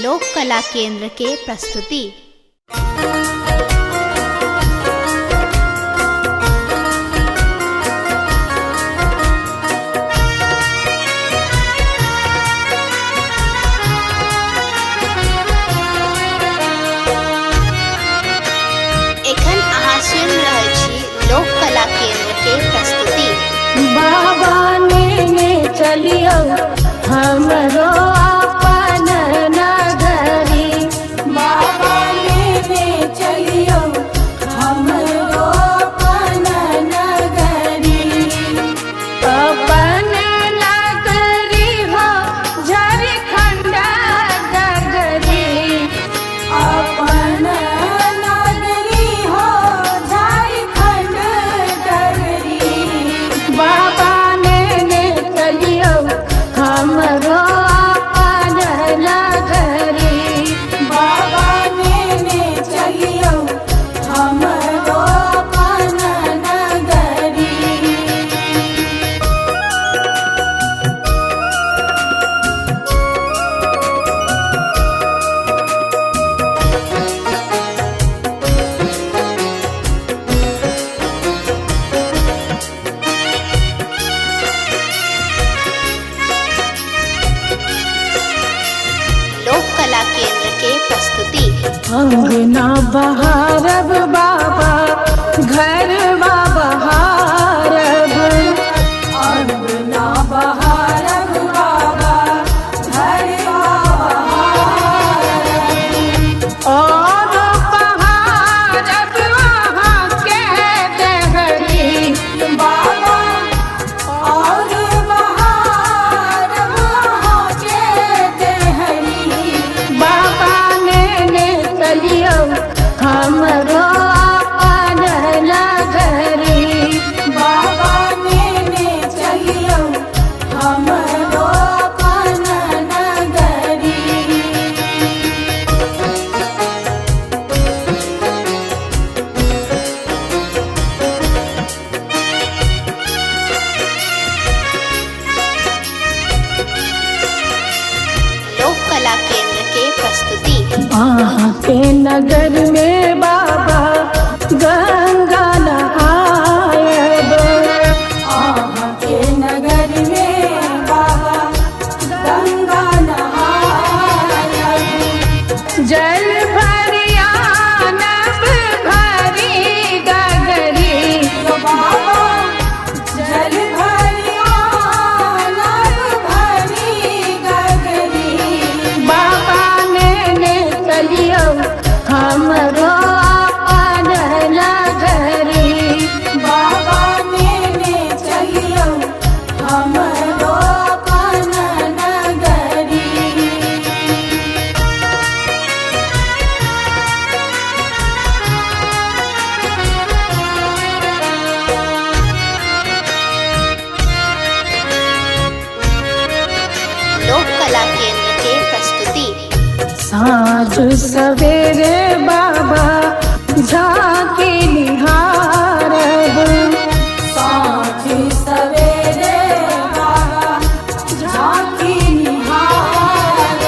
लोक कला केंद्र के प्रस्तुति। एखन अहाँ सुनि रहल छी लोक कला केंद्र के प्रस्तुति। बाबा नेने चलियौ हमरो अपन नगरी। बाबा लेने चलियौ हमरो अपन नगरी। अपन नगरी हो झारखंड नगरी। अपन नगरी हो झारखंड डगरी। बाबा नेने चलियौ हमरो अपन नगरी। बाबा नेने चलियौ हमरो अपन नगरी। लोक कला केंद्र के प्रस्तुति। अंगना बहारब बाबा घरवा बहारब। अंगना बहारब बाबा घरवा बहारब। और बहारब वहाँ के दहरी। बाबा और बहारब वहाँ के देहरी। बाबा नेने चलियौ हमरो अपन नगरी। बाबा नेने चलियौ हमरो अपन नगरी। लोक कला केंद्र के प्रस्तुति। अहाँ के नगर में बाबा गंगा नहायब। अहाँ के नगर में बाबा गंगा नहायब। जल भरिया नब भरी गगरी। बाबा जल भरिया नभ भरी गगरी। बाबा नेने चलियौ हमरो अपन नगरी। बाबा नेने चलियौ हमरो अपन नगरी। लोक कला केंद्र के प्रस्तुति। साँझ सवेरे बाबा झांकी निहारब। साँझ सवेरे बाबा झांकी निहारब।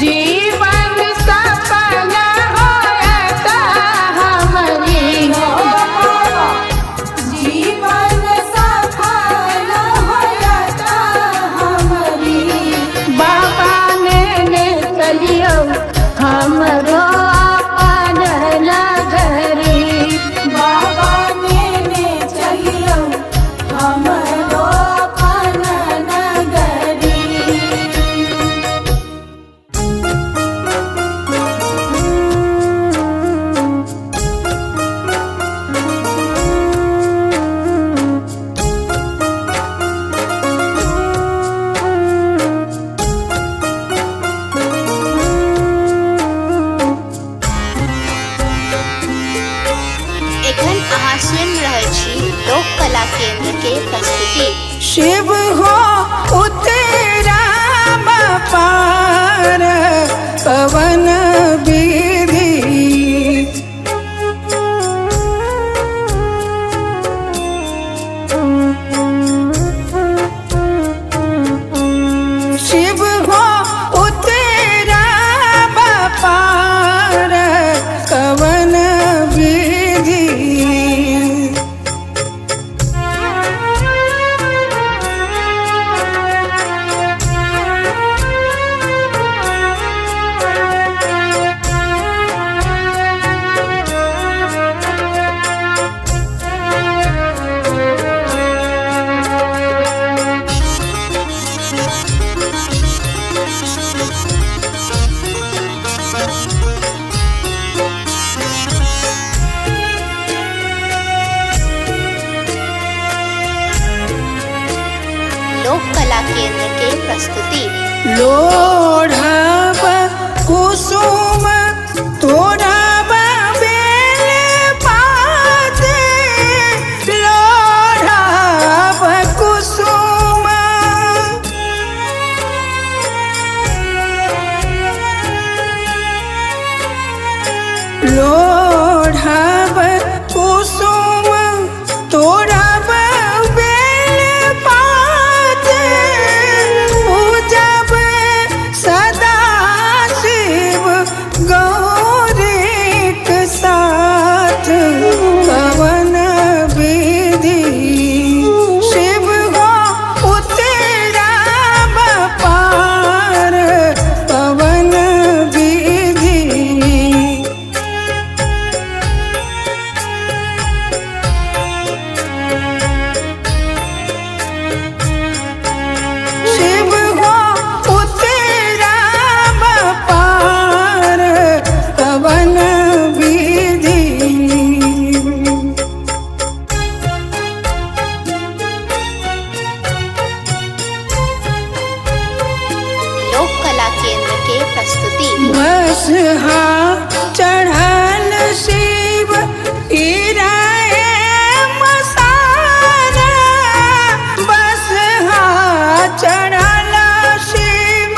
जीवन सफल होयत हमरी। बाबा जीवन सफल होयत हमरी। बाबा नेने चलियौ हमरो अपन नगरी। बाबा नेने चलियौ हमरो अपन नगरी। एखन अहाँ सुनि रहल छी लोक कला केंद्र के प्रस्तुति। शिव हो उतरा पार पवन विधि। शिव हो उतरा लोढ़ब कुसुम तोड़ब बेल पात, लोढ़ब कुसुम। लोढ़ब कुसुम तोड़ब बेल पात, पूजब सदा शिव गौरीक साथ। पवन विधि शिव हो उतरब पार, पवन विधि। शिव हो उतरब पार, पवन विधि। लोक कला केंद्र के प्रस्तुति। बसहा चढ़ल शिव इराए मसाना, बसहा चढ़ल शिव।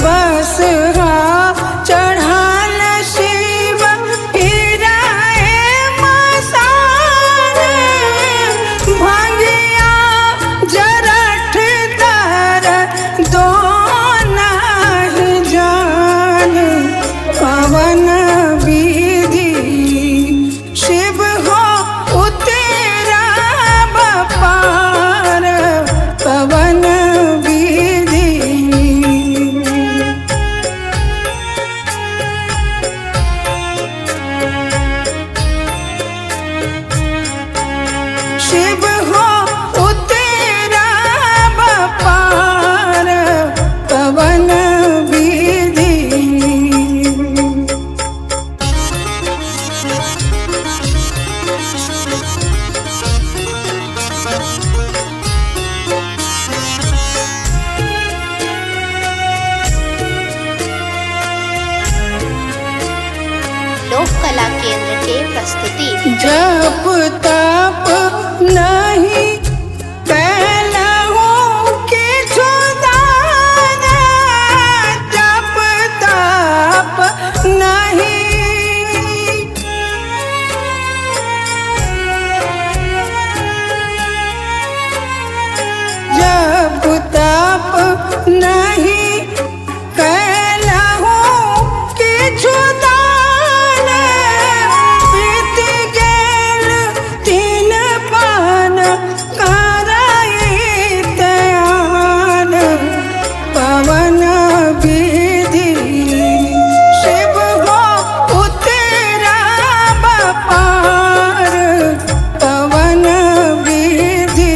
बसहा चढ़ल शिव इराए मसाना, भंगिया जरठ तर दो नाही जान। पवन विधि शिव हो उतरब पार, पवन विधि। शिव हो उतरब पार, पवन विधि। लोक कला केंद्र के प्रस्तुति। जप तप नहीं कैलहूँ किछु दान, जप तप नहीं। जप तप नहीं कैलहूँ किछु दान, बीत गेल तीन पान करैत आन। पवन विधि शिव हो उतरब पार, पवन विधि।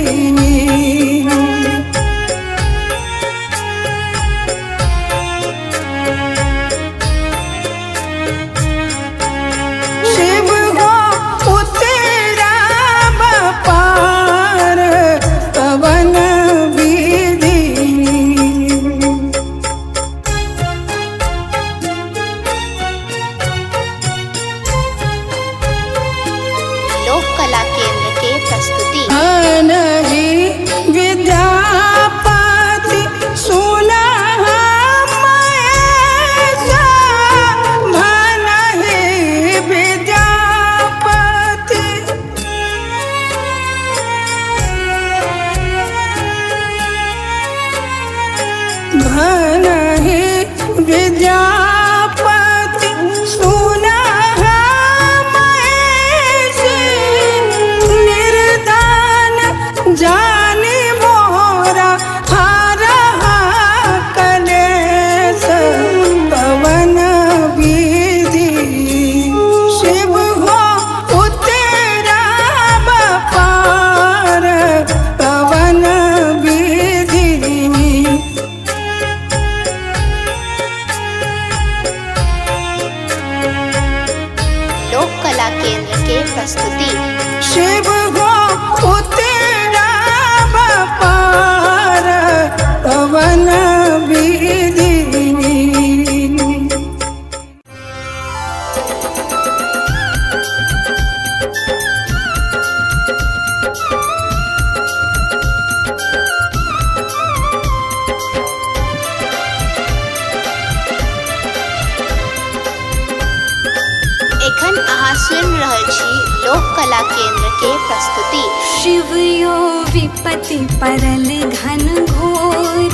कला केंद्र के प्रस्तुति। शिव यो विपति परल घन घोर,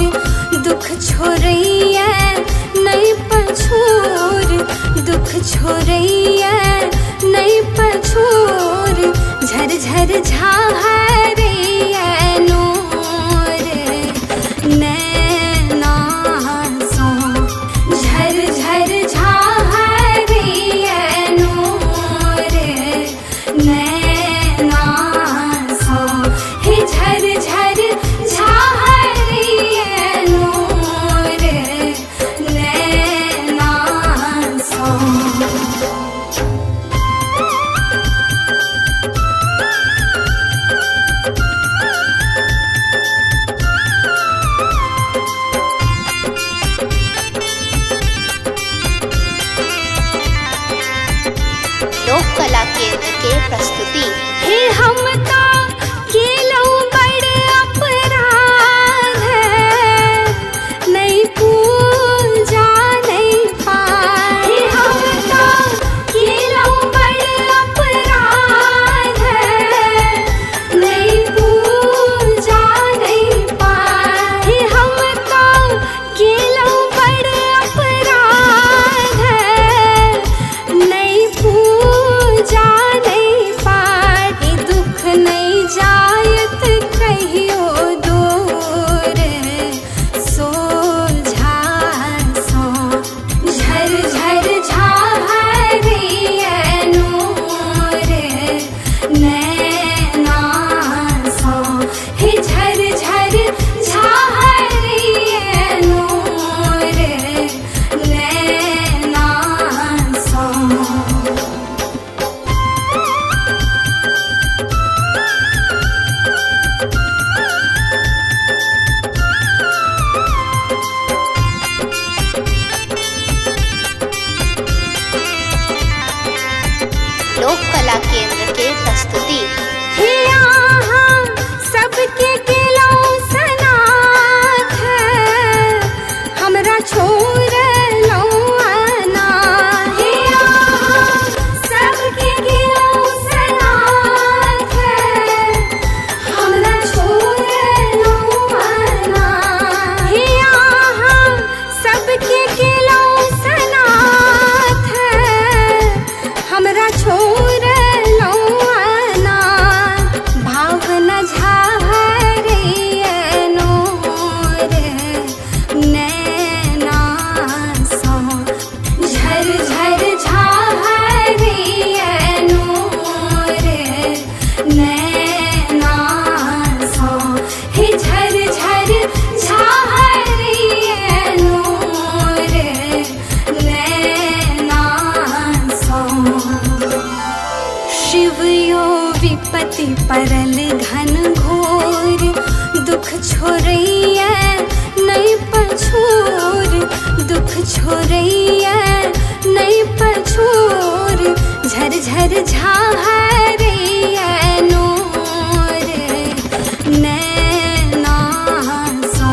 दुख छोड़ैया नहीं पछोर, दुख छोड़ैया नहीं पछोर, झर झर झारैया नोर नैना सो, झर झर झारैया नोर नैना सो, हे झर झर झारैया नोर नैना सो। लोक कला केंद्र के प्रस्तुति। हे हमता केलौ बड़ अपराध, नहीं पूजा नहीं पार। हे हमता केलौ बड़ अपराध, नहीं पूजा नहीं पार। हे हमता केलौ बड़ अपराध, नहीं पूजा नहीं पार। ई दुख नहीं जायत कहियो दूर, सोझा सो झर झर झारैया नोर नैना सो, हे झर झर झारैया नोर नैना सो। लोक कला केंद्र के प्रस्तुति। हे आहा सबके केलौ सनाथ, हमरा छोड़लौ अनाथ। हे आहा सबके केलौ सनाथ, हमरा छोड़लौ अनाथ। हे आहा सबके केलौ सनाथ, हमरा छोड़लौ अनाथ। भावना झारैया नोर नैना सो, झर झर झारैया नोर नैना सो, हे झर झर झारैया नोर नैना सो। शिव यो विपति परल घन घोर, दुख छोड़ैया नहीं पछोर, दुख छोड़ैया नहीं पछोर, झर झर झारैया नोर नैना सो,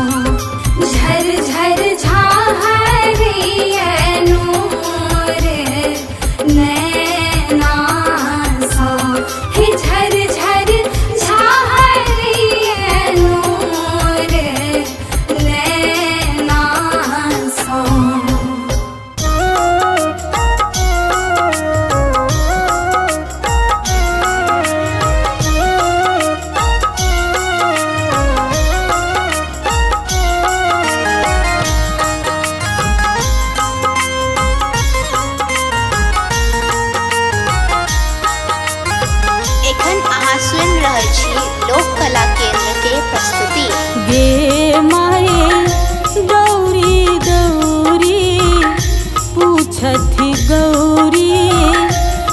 झर झर झारैया नोर नैना सो, हे झर झर झारैया नोर नैना सो। एखन अहाँ सुनि रहल छी लोक कला केंद्र के प्रस्तुति। गे माए गौरी दौरी पूछथि गौरी,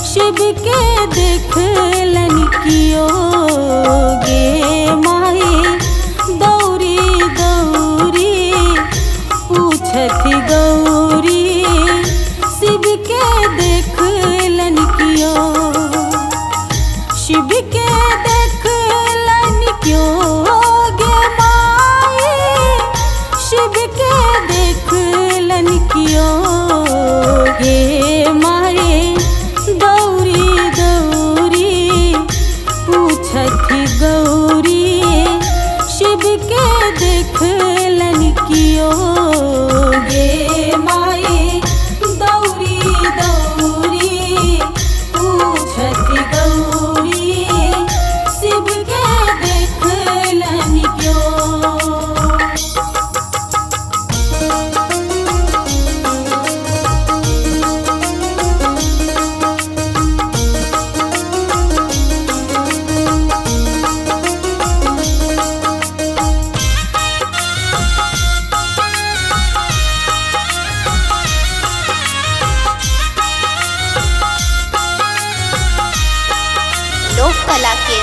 शिव के देखलन कियो। गे माए दौरी दौरी पूछथि गौरी, शिव के देखलन कियो। शिव के देखलन क्यों गे माए, शिव के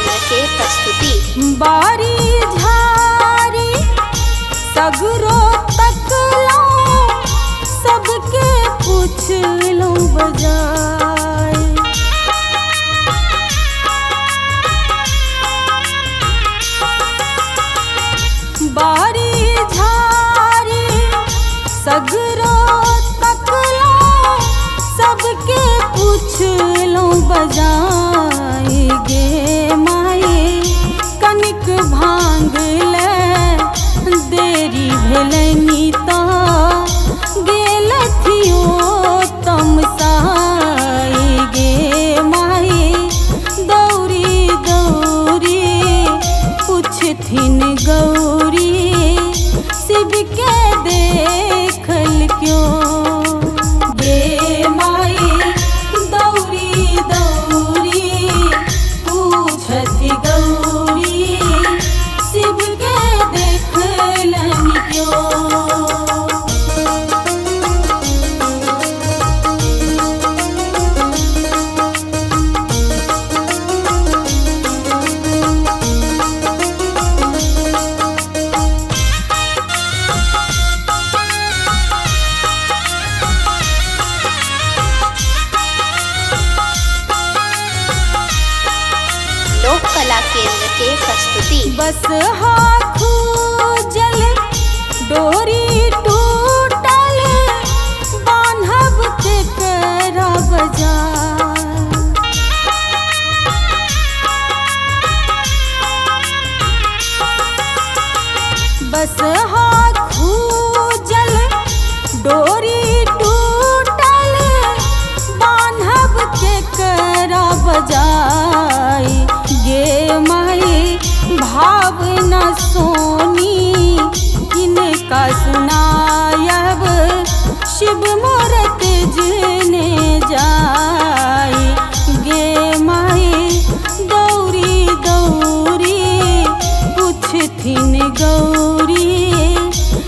केंद्र के प्रस्तुति। बारी झारी सगरो तकलौं, सबके पुछलौं बजाय। बारी झारी सगरो तकलौं, सबके पुछलौं बजाय गे माए। कनिक भांग ले देरी भेलनि तऽ गेलथियो तमसाय गे माए। दौरी दौरी पुछथिन गौरी, शिव के देखल क्यों गे माए। दौरी दौरी पूछथि गौरी, शिव के देखलनि क्यों। लोक कला केंद्र के प्रस्तुति। बस हाथू जल डोरी टूटल, बान्हब केकरा बजार। बस हाथू जल डोरी टूटल, बान्हब केकरा बजाय गे माए। भावना सोनी किनका सुनायब, शिव मोर तेजने जाय गे माए। दौरी दौरी पुछथिन गौरी,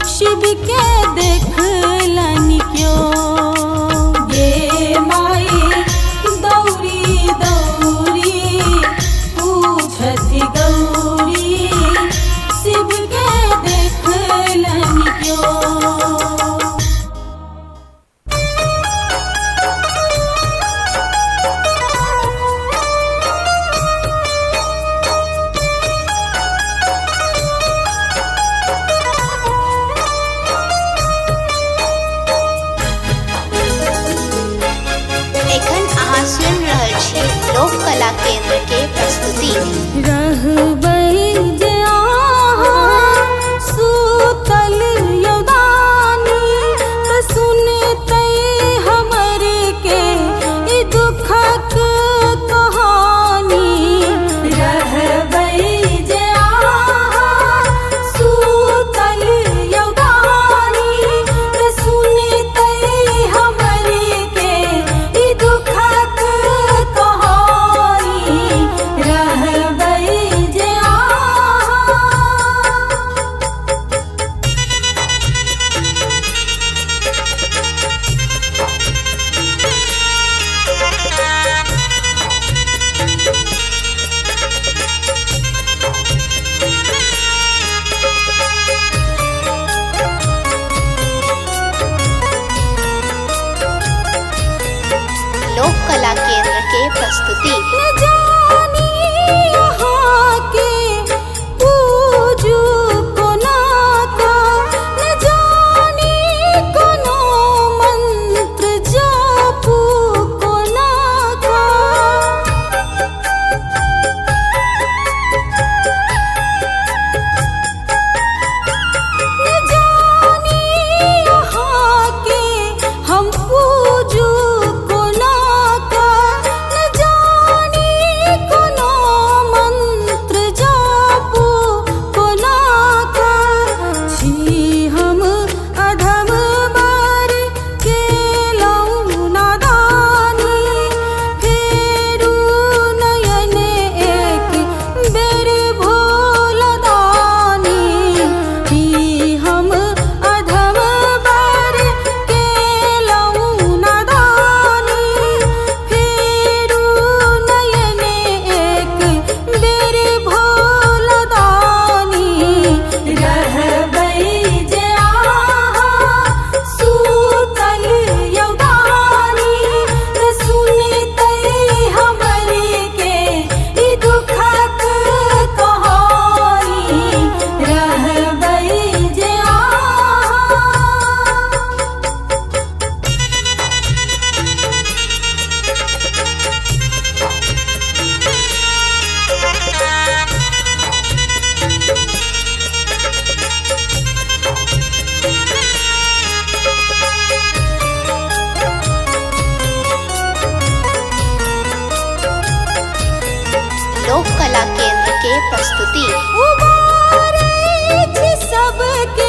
शिव के देखलनि क्यों गे माए। दौरी दौरी पूछथि गौरी, शिव के देखलनि क्यों। एखन अहाँ सुनि रहल छी लोक कला केंद्र के प्रस्तुति। रहबै जे अहाँ सुतल योदानी, तऽ सुनतै हमर के ई दुखक कहानी। रहबै जे अहाँ सुतल योदानी, तऽ सुनतै हमर के ई दुखक कहानी। रहबै जे के प्रस्तुति। उबारै छी सबके।